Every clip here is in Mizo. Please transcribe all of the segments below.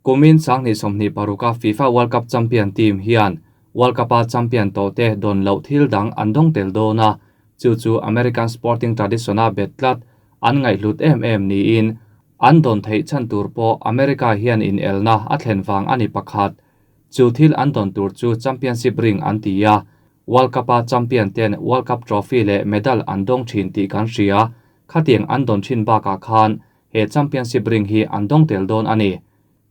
Kumin 2026 a FIFA World Cup champion team hian World Cup-a champion tawhte dawn loh thil dang an dawng tel dawn a, chu chu American sporting tradition-a bet tlat an ngaihhlut em em niin an dawn theih chhan tur pawh America hian inelna a thlen vang a ni pakhat. Chu thil an dawn tur chu championship ring an ti a, World Cup-a champion ten World Cup trophy leh medal an dawng thin tih kan hria, khatiang an dawn thin bakah khan he championship ring hi an dawng tel dawn a ni.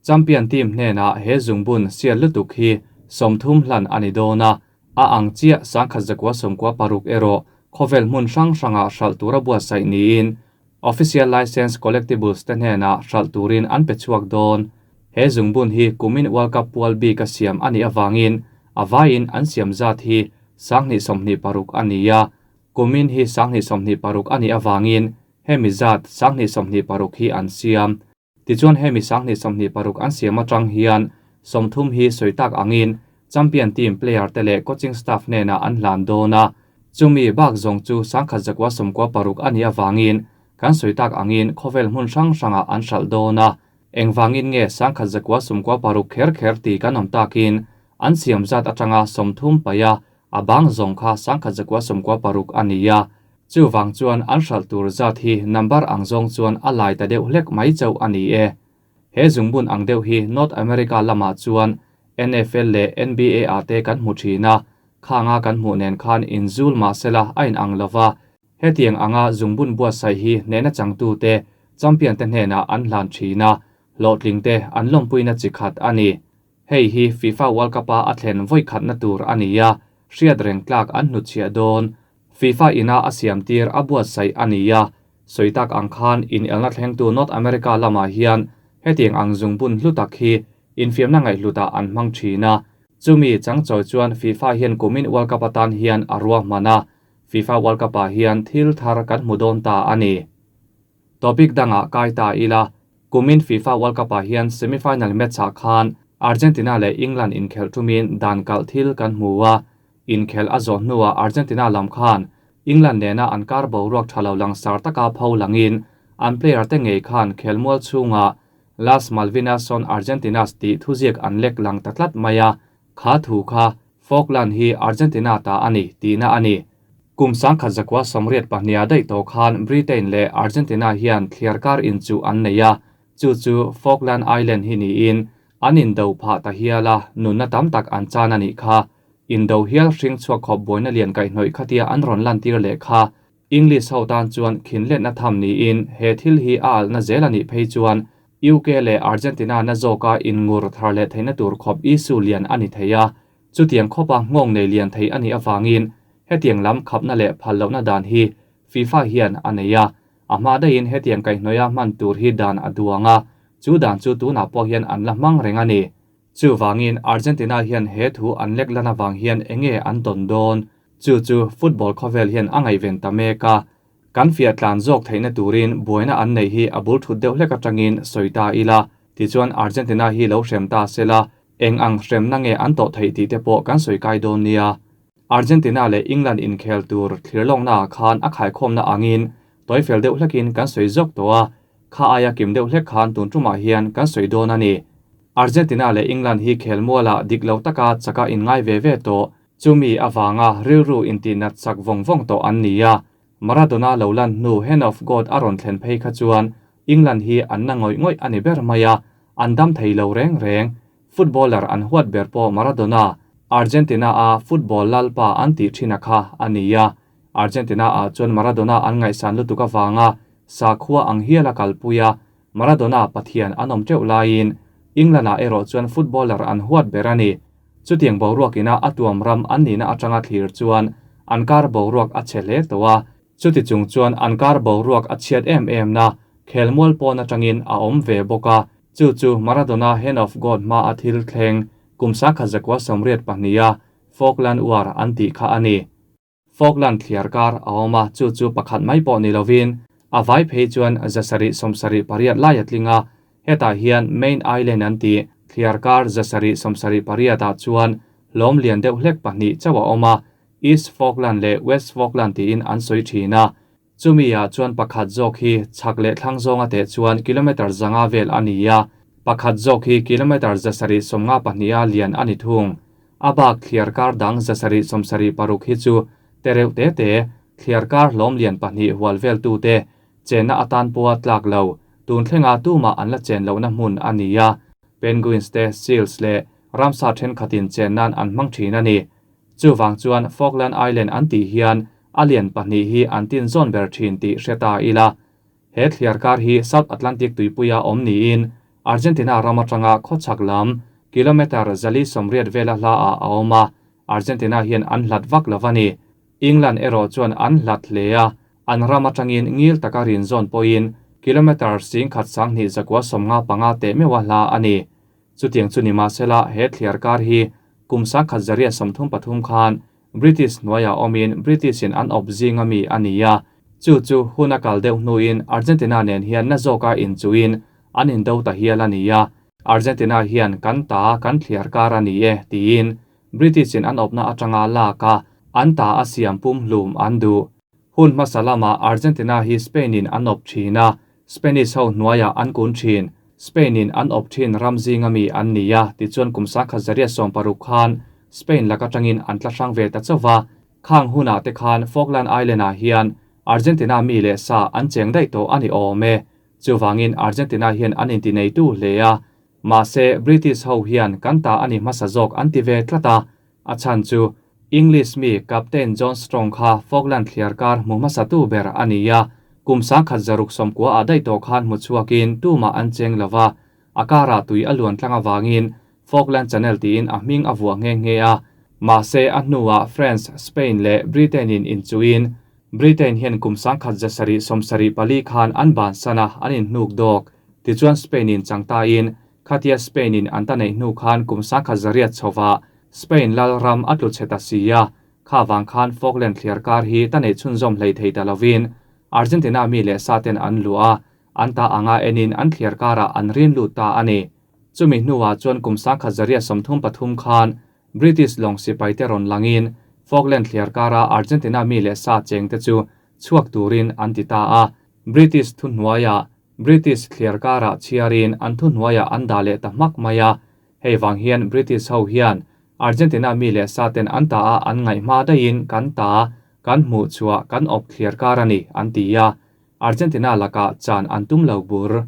Champion team hnenah he zungbun sial lutuk hi 30 hlan a ni dawn a, a ang chiah 1196 erawh khawvel hmun hrang hrangah hralh tura buatsaih niin Official Licence Collectibles te hnenah hralh turin an pe chhuak dawn. He zungbun hi kumin World Cup pual bik a siam a nih avangin a vaiin an siam zat hi 2026 a ni a, kumin hi 2026 a nih avangin hemi zat 2026 hi an siam. Tichuan hemi 2026 an siam atang hian 30 hi sawi tak angin champion team player te leh coaching staff hnenah an hlan dawn a, chumi bak zawng chu 1196 a nih avangin kan sawi tak angin khawvel hmun hrang hrangah an hralh dawn a, engvangin nge 1196 kher kher ti kan awm takin an siam zat atanga 30 paih a, a bang zawng kha 1196 a ni a, chuvang chuan an hralh tur zat hi number ang zawng chuan a lai ta deuh hlek mai chauh a ni e. He zungbun ang deuh hi North America lamah chuan NFL leh NBA ah te kan hmu thin a, khanga kan hmuh nen khan inzul mahsela a inang lova, hetiang anga zungbun buatsaih hi hnehna changtu te champion te hnenah an hlan thin a, hlawhtling te an lawmpuina chi khat a ni. Hei hi FIFA World Cup a a thlen vawi khatna tur a ni a, hriat reng tlak an hnutchhiah dawn. FIFA ina a siam tir a buatsaih a ni a, sawi tak ang khan inelna thlengtu North America lamah hian hetiang ang zungbun hlu tak hi infiamna ngaihhlutah an hmang thin a, chumi changchawi chuan FIFA hian kumin World Cup atan hian a ruahman a, FIFA World Cup ah hian thil thar kan hmu dawn ta a ni. Topic dangah kai ta ila, kumin FIFA World Cup ah hian semi-final match ah khan Argentina leh England inkhelh thumin dan kalh thil kan hmu a, inkhelh a zawh hnuah Argentina lam khan England nena an kar boruak tha lo langsar taka pho langin an player te ngei khan khelmual chhungah Las Malvinas son Argentinas tih thuziak an lek lang ta tlat mai a, kha thu kha Falkland hi Argentina ta a ni tihna a ni. Kum 1982 daih tawh khan Britain leh Argentina hian thliar kar inchuh an nei a, chu chu Falkland Island hi niin an indo phah ta hial a, nunna tam tak an chan a nih kha. Indo hial hring chhuak khawp buaina lian kaihhnawih khatia an rawn lantir leh kha English ho tan chuan khinletna tham niin he thil hi a alhna zel a nih phei chuan UK leh Argentina na zawka inngur thar leh theihna tur khawp issue lian a ni thei a, chutiang khawpa nghawng nei lian thei a nih avangin hetiang lam khapna leh phal lohna dan hi FIFA hian a nei a, a hma daihin hetiang kaihhnawih a hman tur hi dan a duang a, chu dan chu tunah pawh hian an la hmang reng a ni. Chuvangin Argentina hian he thu an lek lan avang hian enge an tawn dawn? Chu chu football khawvel hian a ngaihven ta mek a, kan fiah tlan zawk theihna turin buaina an neih hi a bul thut deuh hlek atangin sawi ta ila, tichuan Argentina hi lo hrem ta sela, eng ang hremna nge an tawh theih tih te pawh kan sawi kai dawn nia. Argentina leh England inkhel tur thlirlawknaah khan a khaikhawmna angin tawifel deuh hlekin kan sawi zawk tawh a, kha aia kim deuh hlek khan tun tumah hian kan sawi dawn a ni. Argentina leh England hi khelmualah dik lo taka chaka inngai ve ve tawh, chumi avanga rilru intihnat chak vawng vawng tawh an ni a. Maradona lo lan hnu Hand of God a rawn thlen phei kha chuan England hi an na ngawih ngawih a ni ber mai a, an dam thei lo reng reng. Footballer an huat ber pawh Maradona, Argentina a football lalpa an tih thin a kha a ni a. Argentina ah chuan Maradona an ngaihsan lutuk avanga sakhua ang hial a kalpui a, Maradona Pathian an awm teuh laiin England ah erawh chuan footballer an huat ber a ni. Chutiang boruak ina a tuam ram an nihna atanga thlir chuan an kar boruak a chhe hle tawh a, chuti chung chuan an kar boruak a chhiat em em na khelmual pawn atangin a awm ve bawk a. Chu chu Maradona Hand of God hma a thil thleng kum 1982 a Falkland War an tih kha a ni. Falkland thliar kar a awm a, chu chu pakhat mai pawh ni lovin a vai phei chuan 778 lai a tling a, hetah hian Main Island an tih thliar kar 778 ah chuan hlawm lian deuh hlek pahnih chauh a awm a, East Falkland leh West Falkland tiin an sawi thin a. Chumi ah chuan pakhat zawk hi chhak leh thlang zawnga teh chuan kilometre zanga vel a ni a, Pakhat zawk hi kilometre 752 a lian a ni thung. A bak thliarkar dang 776 hi chu te reuh te te, thliarkar hlawm lian pahnih hual veltute chenna atan pawha tlak lo, tun thlenga tumah an la chen lohna hmun a ni a. Penguins te, seals leh ramsa thenkhatin chen nan an hmang thin a ni. Chuvang chuan Falkland Island an tih hian a lian pahnih hi an tin zawn ber thin tih hre ta ila. He thliarkar hi South Atlantic tuipuia awm niin Argentina ram atanga khawchhak lam kilometre 480 vela hla ah a awm a, Argentina hian an hlat vak lo a ni. England erawh chuan an hlat hle a, an ram atangin ngil taka rin zawn pawhin kilometre 1295 teh meuha hla a ni. Chutiang chu nimahsela he thliarkar hi kum 1833 khan British hnuaiah awmin British-in an awp zinga mi a ni a, chu chu hun a kal deuh hnuin Argentina nen hian na zawka inchuhin an indo ta hial a ni a, Argentina hian kan ta kan thliar kar a ni e tiin British-in an awpna atanga lak a, an ta a siam pumhlum an duh. Hun hmasa lamah Argentina hi Spain-in an awp thin a, Spanish ho hnuaiah an kun thin. Spain-in an awp thin ram zinga mi an ni a, tichuan kum 1960 khan Spain lak atangin an tla hrang ve ta chauh va. Khang hunah te khan Falkland Island-ah hian Argentina mi leh sa an cheng daih tawh a ni awm e. Chuvangin Argentina hian an inti neitu hle a. Mahse, British ho hian kan ta a ni hmasa zawk an ti ve tlat a. A chhan chu English mi Captain John Strong kha Falkland thliarkar hmu hmasatu ber a ni a, kum 1690 ah daih tawh khan hmu chhuakin tumah an cheng lo va, a karah tui a luan tlang avangin Falkland Channel tiin a hming a vuah nghe nghe a. Mahse, a hnuah France, Spain leh Britain-in inchuhin Britain hian kum 1774 khan an bansan a, an inhnuk dawk. Tichuan Spain-in chang tain Khatia Spain-in an ta neih hnu khan kum 1800 chhovah Spain lal ram a tlu chhe ta si a, kha vang khan Falkland thliarkar hi ta neih chhunzawm hlei thei ta lovin Argentina mi leh sa ten an luh a, an ta anga enin an thliarkarah an rin lut ta a ni. Chumi hnuah chuan kum 1933 khan British lawng sipai te rawn langin Falkland thliarkara Argentina mi leh sa cheng te chu chhuak turin an ti ta a, British thuhnuaiah British thliarkarah chhiarin an thuhnuaiah an dah leh ta hmak mai a, hei vang hian British ho hian Argentina mi leh sa ten an ta a an ngaih hma daihin kan ta, kan hmuh chhuah kan awp thliarkar a ni an ti a, Argentina lakah chan an tum lo bur.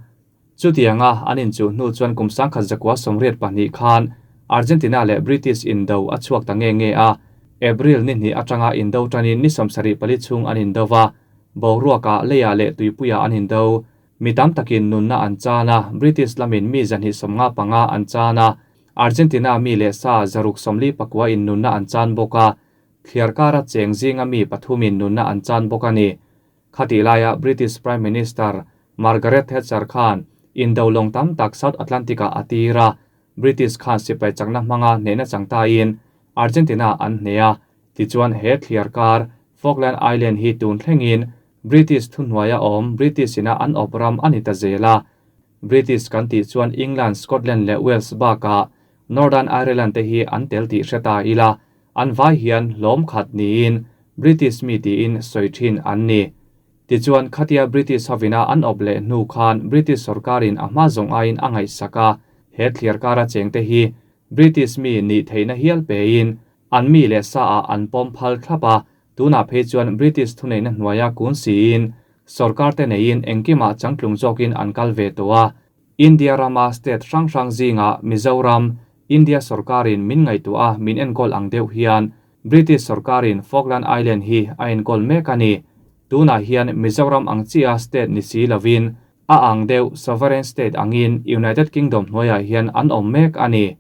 Chutianga an inchuh hnu chuan kum 1982 khan Argentina leh British indo a chhuak ta nge nge a, April ni hnih atanga indo tanin ni 74 chhung an indo va, Boruakah leiah leh tuipuiah an indo. Mi tam takin nunna an chan a, British lamin mi 255 an chan a, Argentina mi leh sa 649 in nunna an chan bawk a, thliarkara cheng zinga mi pathumin nunna an chan bawk a ni. Khatih laia British Prime Minister Margaret Thatcher khan indo lawng tam tak South Atlantic-ah a tir a, British khan sipai chakna hmanga hnehna chang tain Argentina an hneh a, Tichuan he thliarkar Falkland Island hi tun thlengin British thuhnuaia awm British ina an awp ram a ni ta zel a. British kan tih chuan England, Scotland leh Wales bakah Northern Ireland te hi an tel tih hre ta ila, an vai hian hlawm khat niin British mi tiin sawi thin an ni. Tichuan khatia British hovina an awp leh hnu khan British sorkarin a hma zawng aiin a ngaihsak a, he thliarkara chengte hi British mi nih theihna hial pein An mi leh sa ah an pawm phal thlap a, tunah phei chuan British thuneihna hnuaia kun siin sorkar te neiin engkimah changtlung zawkin an kal ve tawh a. India rama state hrang hrang zingah Mizoram, India sorkarin min ngaihtuah a min enkawl ang deuh hian British sorkarin Falkland Island hi a enkawl mek a ni. Tunah hian Mizoram ang chiah state ni si lovin a ang deuh sovereign state angin United Kingdom hnuaiah hian an awm mek a ni.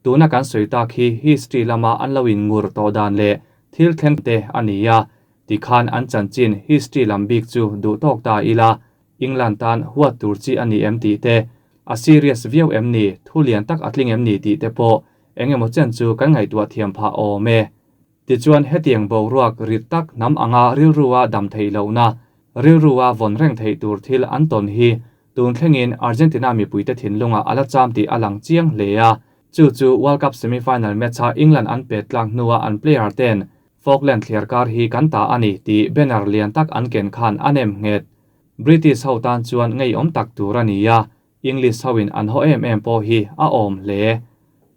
Tuna kan sawi tak hi history lama an lo in ngur tawh dan leh thil thleng te a ni a, tikhan an chanchin history lam bik chu duh tawk ta ila, England tan huat tur chi a ni em tih te, a serious viau em ni, thu lian tak a tling em ni tih te pawh eng emaw chen chu kan ngaihtuah thiam phah awm e. Tichuan hetiang boruak rit tak hnam anga rilrua dam theih lohna, rilrua vawn reng theih tur thil an tawn hi Tun thlengin Argentina mipuite thinlungah a la cham tih a lang chiang hle a, chu chu World Cup semi-final match-a England an pet tlak hnua an player ten Falkland thliarkar hi kan ta a ni tih banner lian tak an ken khan a nem nghet. British ho tan chuan ngeiawm tak tur a ni a. English hoin an haw em em pawh hi a awm hle.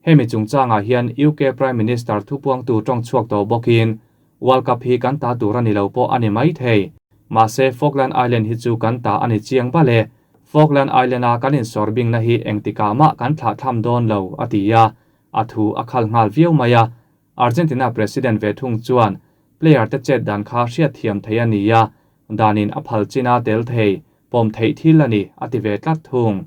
Hemi chungchangah hian UK Prime Minister thupuangtu tawng chhuak tawh bawkin World Cup hi kan ta tur a ni lo pawh a ni mai thei. Mahse Falkland Island hi chu kan ta a ni chiang bal e. Falkland Island-a kan insawr bingna hi engtikah mah kan thlah tham dawn lo, a ti a. A thu a khal nghal viau mai a. Argentina President ve thung chuan player te chet dan kha hriat thiam thei a ni a, danin a phal china tel thei, pawm theih thil a ni, a ti ve tlat thung.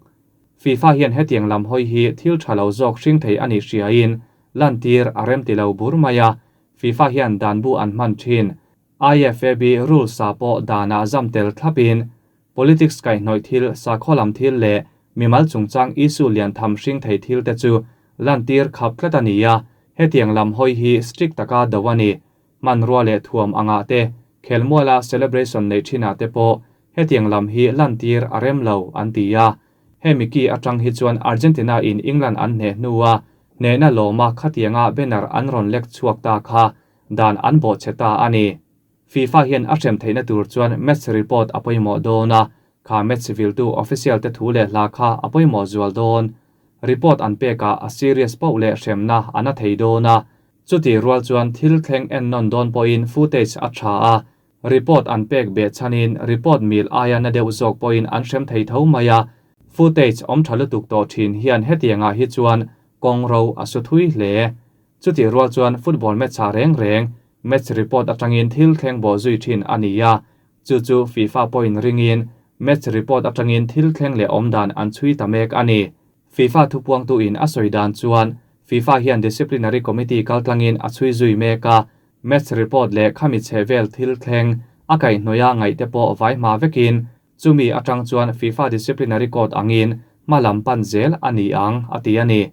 FIFA hian hetiang lam hawi hi thil tha lo zawk hring thei a nih hriain lantir a rem ti lo bur mai a, FIFA hian dan bu an hman thin. IFAB rules ah pawh danah zam tel thlapin politics kaihhnawih thil, sakhaw lam thil leh mimal chungchang issue lian tham hring thei thil te chu lantir khap tlat a ni a, hetiang lam hawi hi strict taka do a ni. Hmanrua leh thuam angah te, khelmuala celebration neih thinah te pawh hetiang lam hi lantir a rem lo an ti a. Hemi ki atang hi chuan Argentina in England an hneh hnua hnehna lawma khatianga banner an rawn lek chhuak ta kha dan an bawhchhe ta a ni. FIFA hian a hrem theihna tur chuan match report a pawimawh dawn a, kha match viltu official te thu leh hla kha a pawimawh zual dawn. Report an pekah a serious poh leh hremna a na thei dawn a, chutih rual chuan thil thleng en nawn dawn pawhin footage a tha a, report an pek beh chhanin report mil aia na deuh zawk pawhin an hrem thei tho mai a, footage awm tha lutuk tawh thin hian hetiangah hi chuan kawng ro a su thui hle. Chutih rual chuan football match ah reng reng match report atangin thil thleng bawh zui thin a ni a, chu chu FIFA pawhin ringin match report atangin thil thleng leh awm dan an chhui ta mek a ni. FIFA thupuangtuin a sawi dan chuan FIFA hian disciplinary committee kaltlangin a chhui zui mek a, match report leh khami chhe vel thil thleng a kaihhnawih a ngaihte pawh vai hma vekin chumi atang chuan FIFA disciplinary code angin hma lam pan zel a ni ang a ti a ni.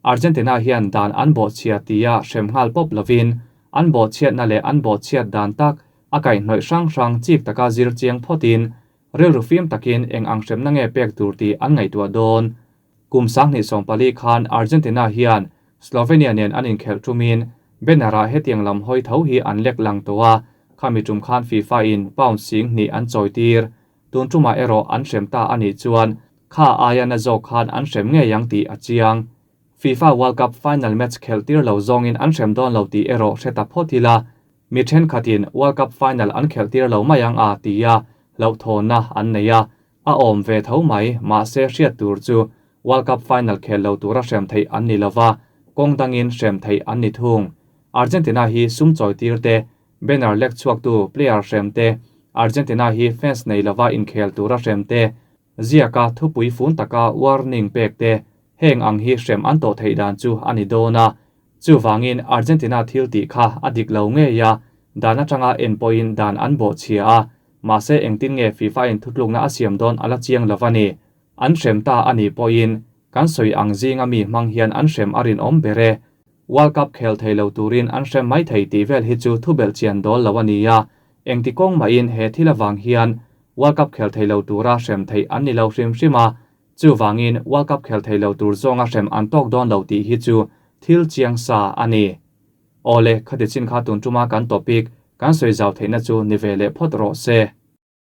Argentina hian dan an bawhchhia tia hrem nghal pawp lovin an bawhchhiatna leh an bawhchhiat dan tak a kaihhnawih hrang hrang chik taka zir chiang phawtin rilru fim takin eng ang hremna nge pek tur tih an ngaihtuah dawn. Kum 2014 khan Argentina hian Slovenia nen an inkhelh tumin banner-ah hetiang lam hawi tho hi an lek lang tawh a, khami tum khan FIFA in pound 2000 an chawitir. Tun tumah erawh an hrem ta a nih chuan kha aia na zawk khan an hrem ngei ang tih a chiang. FIFA World Cup final match khelh tir lo zawngin an hrem dawn lo tih erawh hre ta phawt ila, mi thenkhatin World Cup final an khelh tir lo mai ang a ti a, hlauhthawnna an nei a, a awm ve tho mai, mahse hriat tur chu World Cup final khel lo tura hrem theih an ni lova, kawng dangin hrem theih an ni thung. Argentina hi sum chawi tir te, banner lek chhuaktu player hrem te, Argentina hi fans nei lova inkhel tura hrem te, ziaka thupui fun taka warning pek te, heng ang hi hrem an tawh theih dan chu a ni dawn a. Chuvangin Argentina thil tih kha a dik lo ngei a, dan atanga en pawhin dan an bawhchhia a, mahse engtin nge FIFA in thutlukna a siam dawn a la chiang lo a ni. An hrem ta a nih pawhin kan sawi ang zinga mi hmang hian an hrem a rinawm ber e. World Cup khel thei lo turin an hrem mai thei tih vel hi chu thubelh chian dawl lo a ni a, engti kawng mahin he thil avang hian World Cup khel thei lo tura hrem theih an ni lo hrim hrim a, chuvangin World Cup khel thei lo tur zawnga hrem an tawk dawn lo tih hi chu thil chiang sa a ni. Awle, khati chin kha tun tuma kan topic kan sawi zau theihna chu ni ve leh phawt rawh se.